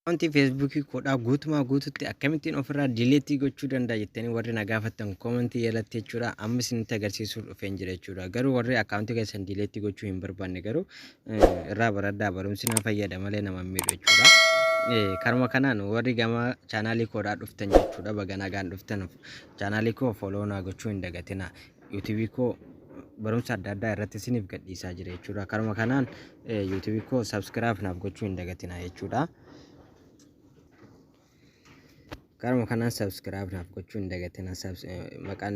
Akkaawuntii Feesbuukii koodhaa guutumaa guututti akkamittiin ofirraa delete gochuu danda'a jettanii warri na gaafattan koomentii jalatti jechuudha. Amma isinitti agarsiisuuf dhufeen jira jechuudha. Garuu warri akkaawuntii keessan delete gochuu hin barbaanne garuu irraa baradhaa, barumsi nama fayyada malee nama hin miidhu jechuudha. Karuma kanaan warri gama chaanaalii koodhaa dhuftan jechuudha, baga nagaan dhuftan. Chaanaalii koo follow naa gochuu hin dagatina. Yuutuubii koo barumsa adda addaa irratti isiniif gadhiisaa jira jechuudha. Karuma kanaan yuutuubii koo subscribe naaf gochuu hin dagatina jechuudha. Karuma kanaan subscribe naaf gochuu hin dagatina. Maqaan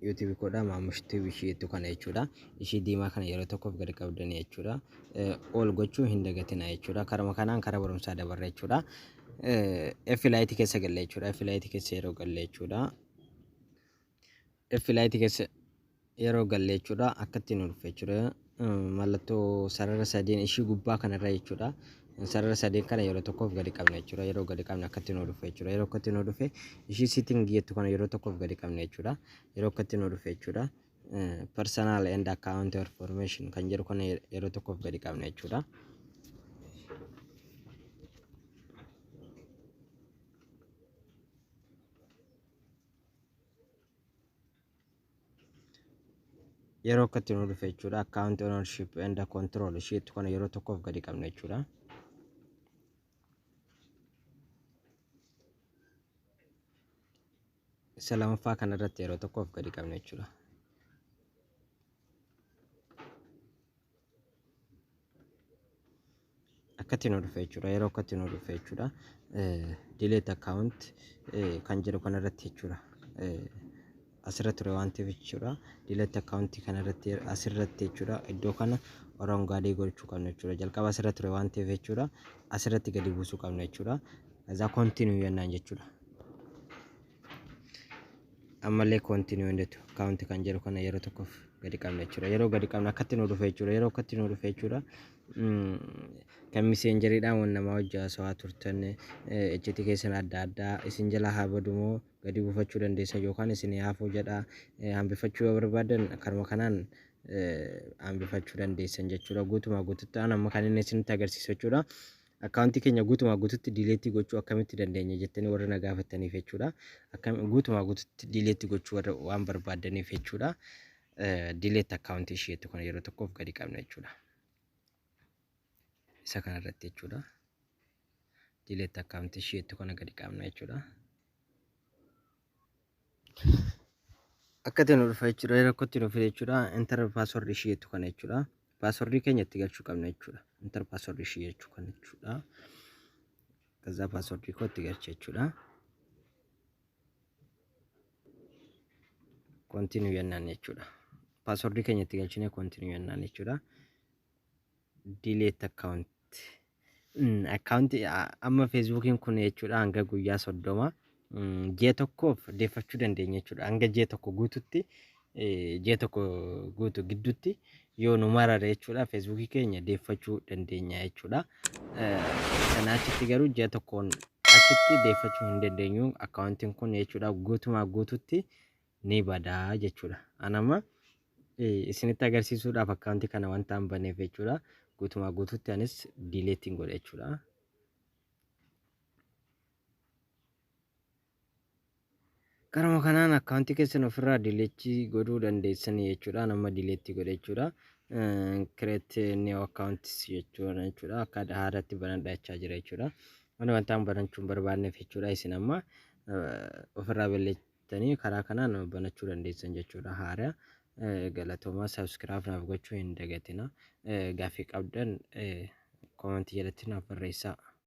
yuutuubii koodhaa Maamush TV isheetu kana jechuudha. Ishii diimaa kana yeroo tokkoof gadi qabdanii jechuudha. Ol gochuu hin dagatina jechuudha. Karuma kanaan karaa barumsaa dabarra jechuudha. F Lite keessa galle jechuudha. F Lite keessa yeroo galle jechuudha. F Lite keessa yeroo galle jechuudha. Akkatti nu dhufe jechuudha. Mallattoo sarara sadeen ishii gubbaa kanarra jechuudha. Sarara sadeen kana yeroo tokkoof gadi qabna jechuudha. Yeroo gadi qabne akkatti nu dhufe jechuudha. Yeroo akkatti nu dhufe ishii setting jettu kana yeroo tokkoof gadi qabna jechuudha. Yeroo akkatti nu dhufe jechuudha. Personal and account information kan jedhu kana yeroo tokkoof gadi qabna jechuudha. Yeroo akkatti nu dhufe jechuudha. Account ownership and control isheetu kana yeroo tokkoof gadi qabna jechuudha. Isa lamaffaa kanarratti yeroo tokkoof gadi qabna jechuudha. Akkatti nu dhufe jechuudha. Yeroo akkatti nu dhufe jechuudha. Delete account kan jedhu kanarratti jechuudha. Asirra ture waan ta'eef jechuudha. Delete account kanarratti asirratti jechuudha. Iddoo kana orongaadee gochuu qabna jechuudha. Jalqaba asirra ture waan ta'eef jechuudha. Asirratti gadi buusuu qabna jechuudha. Kazaa continue jennaan jechuudha. Ammallee continue jettu account kan jedhu kana yeroo tokkoof gadi qabna jechuudha. Yeroo gadi qabna akkatti nu dhufe jechuudha. Yeroo akkatti nu dhufe jechuudha. Kan miseenjeriidhaan waan namaa hojii haasawaa turtan iccitii keessan adda addaa isin jala haa badu moo gadi buufachuu dandeessan yookaan isin hafuu jedha, hambifachuu yoo barbaadan karuma kanaan hambifachuu dandeessan jechuudha. Guutumaa guututti an amma kan inni isinitti agarsiisu jechuudha. Akkaawuntii keenya guutumaa guututti delete gochuu akkamitti dandeenya jettanii warra na gaafataniif jechuudha. Guutumaa guututti delete gochuu warra waan barbaadaniif jechuudha. Delete akkaawuntii isheetu kana yeroo tokkoof gadi qabna jechuudha. Isa kanarratti jechuudha. Delete akkaawuntii isheetu kana gadi qabna jechuudha. Akkatti nu dhufa jechuudha. Yeroo akkatti nu dhufe jechuudha. Enter password isheetu kana jechuudha. Paaswordii keenya itti galchuu qabna jechuudha. Enter password ishee jechuu kana jechuudha. Kazaa paaswordii koo itti galcha jechuudha. Continue jennaan jechuudha. Paaswordii keenya itti galchinee continue jennaan jechuudha. Delete account. Account amma Feesbuukiin kun jechuudha hanga guyyaa 30, ji'a tokkoof deeffachuu dandeenya jechuudha. Hanga ji'a tokko guututti, ji'a tokko guutu gidduutti yoo nu marare jechuudha, Feesbuukii keenya deeffachuu dandeenya jechuudha. Sana achitti garuu ji'a tokkoon achitti deeffachuu hin dandeenyu. Akkaawuntiin kun jechuudha guutumaa guututti ni badaa jechuudha. Anama isinitti agarsiisuudhaaf akkaawuntii kana wanta an baneef jechuudha. Guutumaa guututti anis delete godha jechuudha. Karuma kanaan akkaawuntii keessan ofirraa delete godhuu dandeessanii jechuudha. Nama delete godhe jechuudha. Create new accounts jechuudha. Akka haaratti banadha jechaa jira jechuudha. Wanta wanta banachuu hin barbaanneef jechuudha. Isin amma ofirraa balleessitanii karaa kanaan banachuu dandeessan jechuudha. Haaraa galatoomaa, subscribe naaf gochuu hin dagatina. Gaaffii qabdan koomentii jalatti naaf barreessaa.